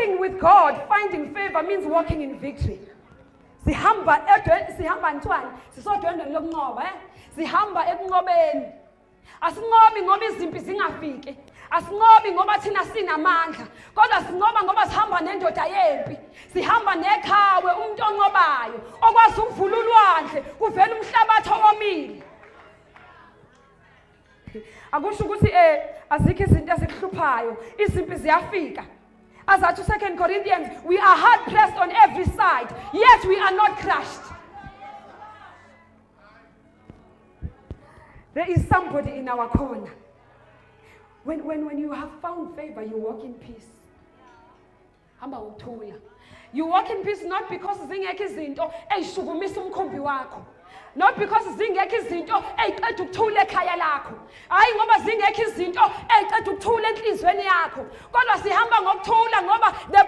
Walking with God, finding favor means walking in victory. Sihamba sihamba ntwani, sisodwendweni lokunqoba, eh? Sihamba ekunqobeni. Asinqobi ngoba izimpi zingafiki. Asinqobi ngoba thina sinamandla, kodwa sinqoba ngoba sihamba nendoda yempi. Sihamba nekhawe, umuntu onqobayo, okwazi ukuvula ulwandle, kuvela umhlabathi owomile. Akusho ukuthi azikho izinto ezikuhluphayo, izimpi ziyafika. As at 2 Corinthians, we are hard pressed on every side, yet we are not crushed. There is somebody in our corner. When you have found favor, you walk in peace. Hamba ngokuthula. You walk in peace not because zingekho izinto eyishukumisa umkhumbi wakho. Not because zingekho izinto eyiqeda ukuthula ekhaya lakho. Hayi ngoba zingekho izinto eyiqeda ukuthula enhlizweni yakho. Kodwa sihamba ngokuthula ngoba the